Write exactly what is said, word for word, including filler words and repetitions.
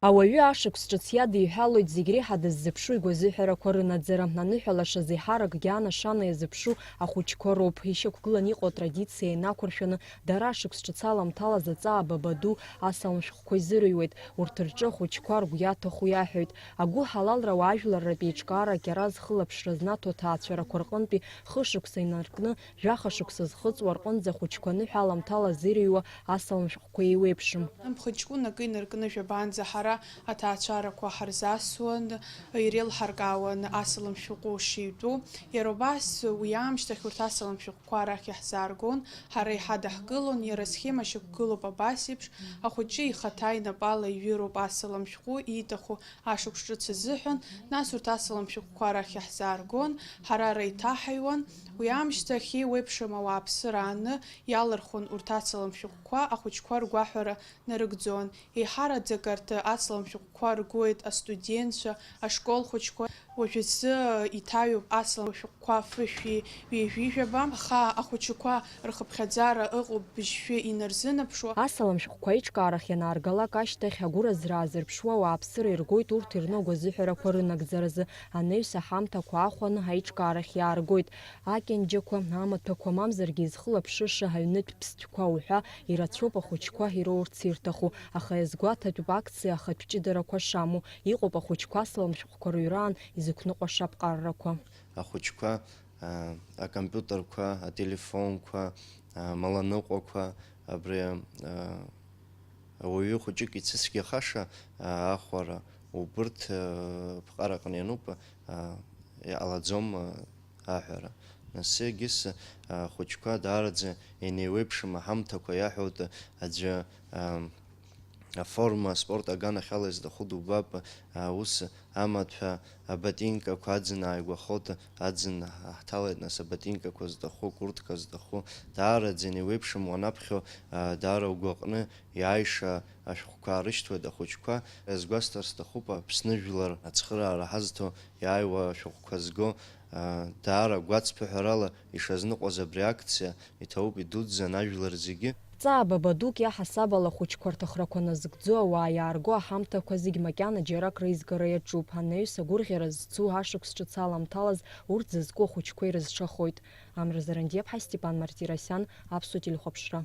Ауаҩы ашықәс ҿыц иадиҳәалоит зегь реиҳа дыззыԥшу игәазыҳәарақәа рынаӡара. Аныҳәалашаз еиҳаракгьы анашана иазыԥшу ахәыҷқәа роуп. Ишьақәгыланы иҟоу атрадициа инақәыршәаны, дара ашықәс ҿыц аламҭалаз аҵаа бабаду асалам шәҟәқәа изырыҩуеит. Урҭ рҿы ахәыҷқәа ргәы иаҭаху иаҳәоит. Агәыҳалалра уаажәларратә еиҿкаара акьара зхылаԥшра знаҭо аҭаацәарақәа рҟынтәи хышықәса инаркны, жәаха шықәса зхыҵуа рҟынӡа ахәыҷқәа аныҳәа аламҭалаз ирыҩуа асалам шәҟәқәа еиуеиԥшым. Мхы ҷкәын акы инаркны жәабаанӡа ҳара аҭаацәарақәа ҳарзасуан, иреилҳаркаауан асалам шәҟәы шитәу. Иара убас уи аамышьҭахь урҭ асалам шәҟәқәа арахь иаҳзааргон, ҳара иҳадаҳкылон, иара асхема шьақәгылоуп абас еиԥш, ахәыҷы ихаҭа инапала иҩыроуп асалам шәҟәы ииҭаху ашықәс ҿыц азыҳәан, нас урҭ асалам шәҟәқәа арахь иаҳзааргон, ҳара ара иҭаҳаиуан. Уи аамышьҭахь еиуеиԥшым ауааԥсыра ааны иалырхуан урҭ асалам шәҟәқәа, ахәыҷқәа ргәаҳәара нарыгӡон. Еиҳараӡак арҭ асалам шәҟәқәа ргоит астудентцәа, ашкол хәыҷқәа. Уажәазы иҭаҩуп асалам шәҟәқәа фышәи ҩажәи жәаба, аха ахәыҷқәа рхыԥхьаӡара ыҟоуп быжьшәы инарзынаԥшуа. Асалам шәҟәқәа аиҿкаарахь ианааргалак ашьҭахь, агәыразра аазырԥшуа ауааԥсыра иргоит урҭ ирну агәазыҳәарақәа рынагӡаразы, анаҩс аҳамҭақәа аахәаны аиҿкаарахь иааргоит. Акьанџьақәа, амаҭәақәа, мамзаргьы изхылаԥшыша аҩнытә ԥстәқәа уҳәа ирацәоуп ахәыҷқәа ироурц ирҭаху, аха иазгәаҭатәуп акциа ахатә ҷыдарақәа шамоу, иҟоуп ахәыҷқәа асалам шәҟәқәа рыҩраан изықәныҟәаша аԥҟаррақәа. Ахәыҷқәа, а, акомпиутерқәа, ателефонқәа, а, амаланыҟәақәа, абри, а, ауаҩы хәыҷык ицәыцәгьахаша, а, ахәара, убырҭ, а, ԥҟараҟны иануп, а, иҟалаӡом, а, аҳәара. Нас егьыс, а, ахәыҷқәа даараӡа инеиуеиԥшым аҳамҭақәа иаҳәоит аӡәы, а, аформа, аспорт аганахьала изҭаху дубап, а, ус амаҭәа, аботинкақәа аӡын ааигәахоит, аӡын ҳҭалеит, нас аботинкақәа зҭаху, акуртка зҭаху, даараӡа инеиуеиԥшым уанаԥхьо, а, даара угәаҟны иааиша ашәҟәқәа аарышьҭуеит ахәыҷқәа. Иазгәасҭар сҭахуп, Аԥсны жәлар ацхыраара ҳазҭо иааиуа ашәҟәқәа зго, а, даара гәацԥыҳәарала ишазныҟәаз абри акциа, иҭабуп идуӡӡан ажәлар зегьы. Ҵаа баба дук иаҳасаб ала ахәыҷқәа рҭахрақәа назыгӡо ауаа иаарго аҳамҭақәа зегь макьана џьарак реизгара иаҿуп. Анаҩс агәырӷьара зцу ашықәс ҿыц аламҭалаз урҭ зызку ахәыҷқәа ирызшахоит. Амра Зарандиаԥҳа, Степан Мартиросиан, Аԥсуа телехәаԥшра.